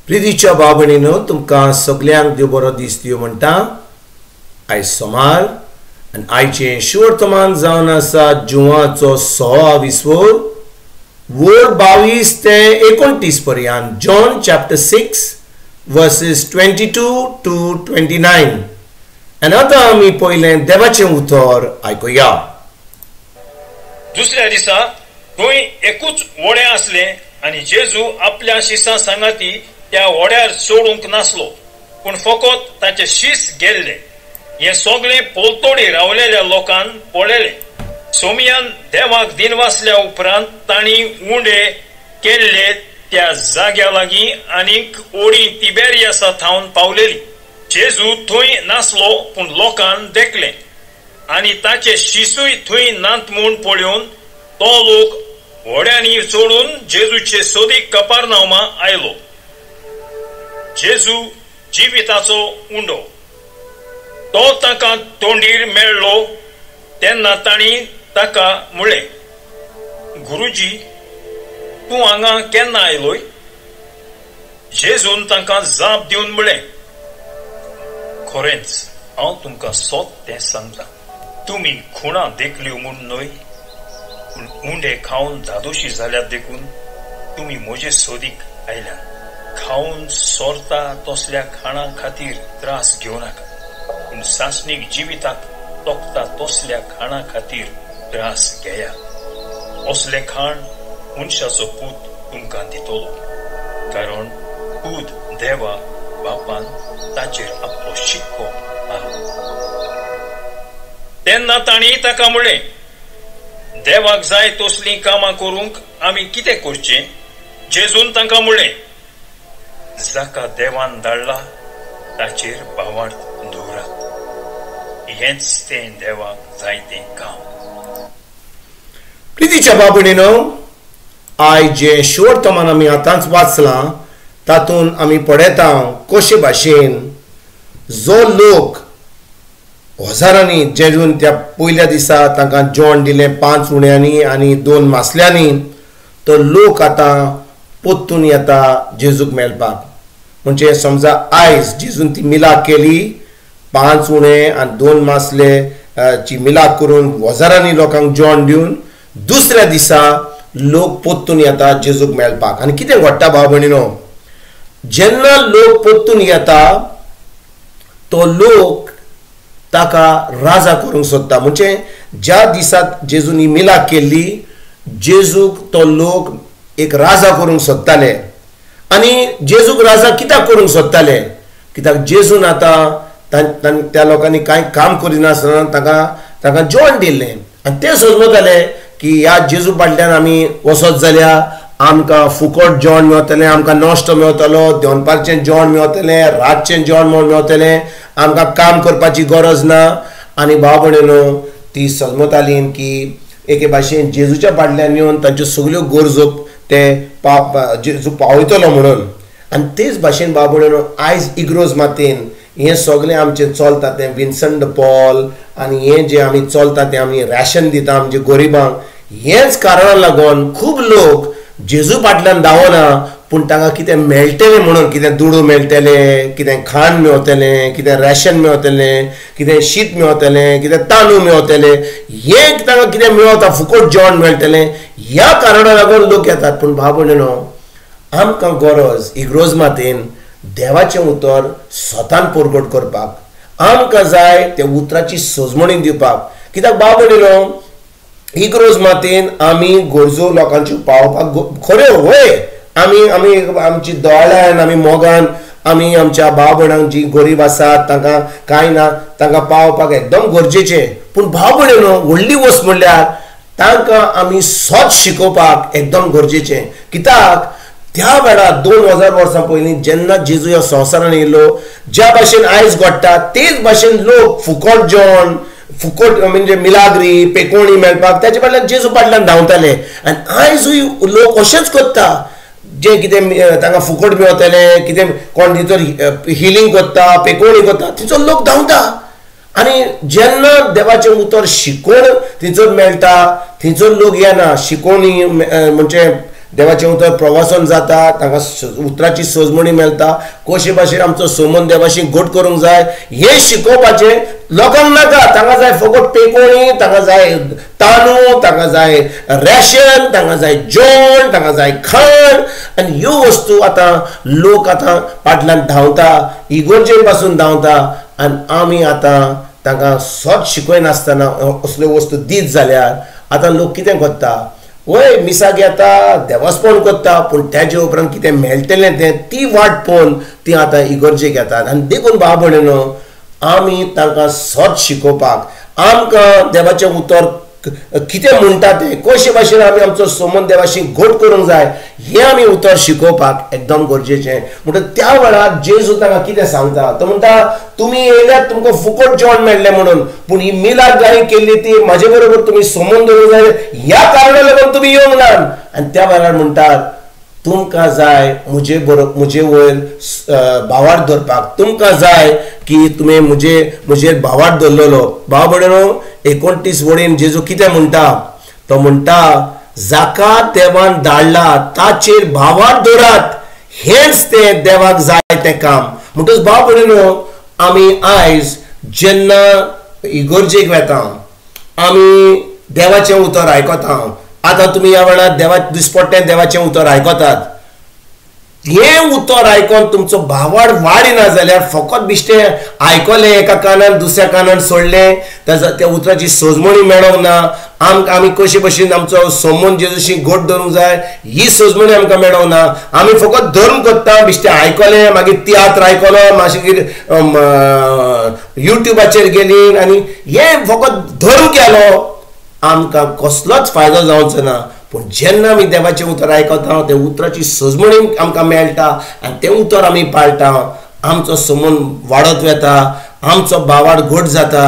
प्रितीच्या भाव भयणीनो, तुमकां सगल्यांक देव बरो दीस दिवं म्हणटा. आयज सोमार आनी आयचें शुवर्तमान जावन आसा जुवाचो 16 विसवोर वोर 22 ते 29 पर्यंत. John chapter 6 verses 22 to 29. आनी आतां आमी पयलें देवाचें उतर आयकुया. दुसऱ्या दिसा थंय एकूच व्हडें आसलें आनी जेजू आपल्या शिसां सांगाती त्या व्हड्यार चडूंक नासलो, पूण फकत ताचे शीस गेल्ले. हें सगळें पोलतोडी रावलेल्या लोकान पळयलें. सोमियान देवाक दिनवासल्या उपरांत तांणी उंडे केल्ले त्या जाग्या लागीं आनीक ओडी तिबेरियासा थावन पावलेली. जेजू थंय नासलो, पूण लोकान देखलें आनी ताचे शिसूय थंय नात म्हूण पळोवन तो लोक व्हड्यांनी चडून जेजूचे सोदीक कपारनावमा आयलो. जेजू जिविताचो उंडो. तो ताका तोंडीर मेळ्ळो तेन्ना तांणी ताका म्हळें, गुरुजी, तूं हांगा केन्ना आयलोय? जेजून तांकां जाप दिवन म्हळें, खरेंच हांव तुमकां सोत तें सांगता, तुमी खुणां देखल्यो म्हूण न्हय, पूण उंडे खावन धादोशी जाल्यात देखून तुमी म्हजे सोदीक आयल्यात. खावन सोरता तसल्या खाणां खातीर त्रास घेवं नाका, पूण सासणीक जिविताक तोखता तसल्या खाणां खातीर त्रास घेयात. असलें खाण मनशाचो पूत तुमकां दितलो, कारण पूत देवा बापान ताचेर आपलो शिक्को मारलो. तेन्ना तांणी ताका म्हळें, देवाक जाय तसलीं कामां करूंक आमी कितें करचें? जेजून तांकां म्हळें, जाका देवान धाडला ताचेर भावार्थ दवरात, हेंच तें देवाक जाय तें काम. प्रितीच्या भाव भयणीनो, आयज जें शुवर्तमान आमी आतांच वाचलां तातूंत आमी पळयता कशे भाशेन जो लोक हजारांनी जेजून त्या पयल्या दिसा तांकां जेवण दिलें 5 उण्यांनी आनी 2 मासल्यांनी, तो लोक आतां पोत्तून येता जेजूक मेळपाक. म्हणजे समजा आयज जेजून ती मिलाक केली, 5 उणे आनी 2 मासले ची मिलाक करून हजारांनी लोकांक जेवण दिवन दुसऱ्या दिसा लोक पोत्तून येता जेजूक मेळपाक. आनी कितें घडटा भाव भयणीनो, जेन्ना लोक पोत्तून येता तो लोक ताका राजा करूंक सोदता. म्हणजे ज्या दिसात जेजून ही मिलाक केल्ली, जेजूक तो लोक एक राजा करूंक सोदताले. आनी जेजूक राजा कित्याक करूंक सोदताले? कित्याक जेजून आतां त्या लोकांनी कांय काम करिनासतना तांकां तांकां जेवण दिल्लें आनी ते समजताले की ह्या जेजू फाटल्यान आमी वचत जाल्यार आमकां फुकट जेवण मेवतलें, आमकां नाश्तो मेवतलो, दनपारचें जेवण मेवतलें, रातचें जेवण मेवतलें, आमकां काम करपाची गरज ना. आनी भाव भयणीनो, ती समजताली की एके भाशेन जेजूच्या फाटल्यान येवन तांच्यो सगल्यो गरजो ते जेजू पावयतलो म्हणून. आनी तेच भाशेन भाव भयणीनो, आयज इग्रोज मातेन हें सगळें आमचें चलता तें विन्संट पॉल आनी हें जें आमी चलता तें आमी रॅशन दिता आमच्या गरिबांक, हेंच कारणाक लागून खूब लोक जेजू फाटल्यान धांवना, पूण तांकां कितें मेळटलें म्हणून, कितें दुडू मेळटले, कितें खाण मेवतलें, कितें रॅशन मेवतलें, कितें शीत मेवतलें, कितें तांदूळ मेवतलें, हें तांकां कितें मेवता, फुकट जेवण मेळटलें, ह्या कारणाक लागून लोक येतात. पूण भाव भयणीनो, आमकां गरज इग्रोज मातेन देवाचें उतर स्वतान परगट करपाक, आमकां जाय त्या उतराची सजमणी दिवपाक. कित्याक भाव भयणीनो, इग्रोज मातेन आमी गरजो लोकांच्यो पावोवपाक खऱ्यो वय आमी आमी आमची दोळ्यान आमी मोगान आमी आमच्या भाव भयणांक जी गरीब आसात तांकां कांय ना तांकां पावोवपाक एकदम गरजेचें. पूण भाव भयणीनो, व्हडली वस्त म्हणल्यार तांकां आमी सत शिकोवपाक एकदम गरजेचें. कित्याक त्या वेळार 2000 वर्सां पयलीं जेन्ना जेजू ह्या संवसारान येयलो, ज्या भाशेन आयज घडटा तेच भाशेन लोक फुकट जेवण, फुकट म्हणजे मिलाग्री पेकोणी मेळपाक ताचे फाटल्यान जेजू फाटल्यान धांवताले. आनी आयजूय लोक अशेंच करता, जें कितें तांकां फुकट मेवतलें, कितें कोण थंयसर हिलींग करता, पेकोणी करता, थंयसर लोक धांवता. आनी जेन्ना देवाचें उतर शिकोवन थंयसर मेळटा, थंयसर लोक येना. शिकोवणी म्हणजे देवाचें उतर प्रवासन जाता, तांकां उतराची सजमणी मेळटा, कशे भाशेन आमचो सोमन देवाशी घट करूंक जाय हें शिकोवपाचें लोकांक नाका. तांकां जाय फकत पेकोणी, तांकां जाय तांदूळ, तांकां जाय रेशन, तांकां जाय जेवण, तांकां जाय खाण. आनी ह्यो वस्तू आतां लोक आतां पाटल्यान धांवता, इगोर्जे पासून धांवता. आनी आमी आतां तांकां सत शिकयनासतना असल्यो वस्तू दीत जाल्यार आतां लोक कितें करता, वय मिसाक येता, देवस्पण करता, पूण तेजे उपरांत कितें मेळटलें तें ती वाट पळोवन ती आतां इगर्जेक येतात. आनी देखून भाव भयणीनो, आमी तांकां सत शिकोवपाक, आमकां देवाचें उतर कितें म्हणटा तें, कशे भाशेन आमी आमचो सोमन देवाशी घट करूंक जाय हें आमी उतर शिकोवपाक एकदम गरजेचें. म्हणटकच त्या वेळार जेजू तांकां कितें सांगता, तो म्हणटा तुमी येयल्यात तुमकां फुकट जेवण मेळ्ळें म्हणून, पूण ही मिलाद गाय केल्ली ती म्हाजे बरोबर तुमी सोमन दवरूंक जाय ह्या कारणाक लागून तुमी येवंक ना. आनी त्या वेळार म्हणटात तुमकां जाय म्हजे बरोबर म्हजे वयर भावार्थ धरपाक, तुमकां जाय की तुमी म्हजेर भावार्थ धरलेलो. भाव भयणीनो, 29 वळीन जेजू कितें म्हणटा, तो म्हणटा जाका देवान धाडला ताचेर भावार्थ धरात, हेंच तें देवाक जाय तें काम. म्हणटकच भाव भयणीनो, आमी आयज जेन्ना इगर्जेक वेता, आमी देवाचें उतर आयकता. आतां तुमी ह्या वेळार देवा दिसपट्टें देवाचें उतर आयकतात, हें उतर आयकोन तुमचो भावार्थ वाडिना जाल्यार फकत बिश्टें आयकलें एका कानान दुसऱ्या कानान सोडलें, ताजा त्या उतराची सजमणी मेळोंक ना. आमकां आमी कशे भशेन आमचो सोमन जेजूशी घट धरूंक जाय ही सजमणी आमकां मेळोंक ना. आमी फकत धर्म करता, बिश्टें आयकलें, मागीर तियात्र आयकलो, मागीर युट्यूबाचेर गेली आनी हें फकत धर्म केलो, आमकां कसलोच फायदो जावचो ना. पूण जेन्ना आमी देवाचें उतर आयकता, त्या उतराची सजमणी आमकां मेळटा आनी तें उतर आमी पाळटा, आमचो समन वाडत वता, आमचो भावार्थ घट जाता.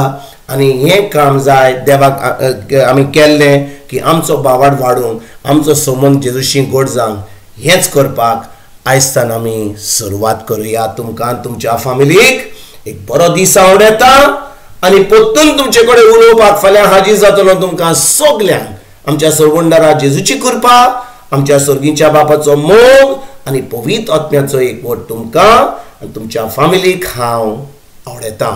आनी हें काम जाय देवाक आमी केल्लें की आमचो भावार्थ वाडूंक, आमचो समन जेजूशी घट जावंक, हेंच करपाक आयजतान आमी सुरवात करुया. तुमकां तुमच्या फामिलीक एक बरो दीस आवडटा आनी परतून तुमचे कडेन उलोवपाक फाल्यां हाजीर जातलो तुमकां सगल्यांक. आमच्या सरवंडारा जेजूची कृपा, आमच्या सर्गीच्या बापाचो मोग आनी पवित्र आत्म्याचो एकवट तुमकां आनी तुमच्या फामिलीक हांव आवडटा.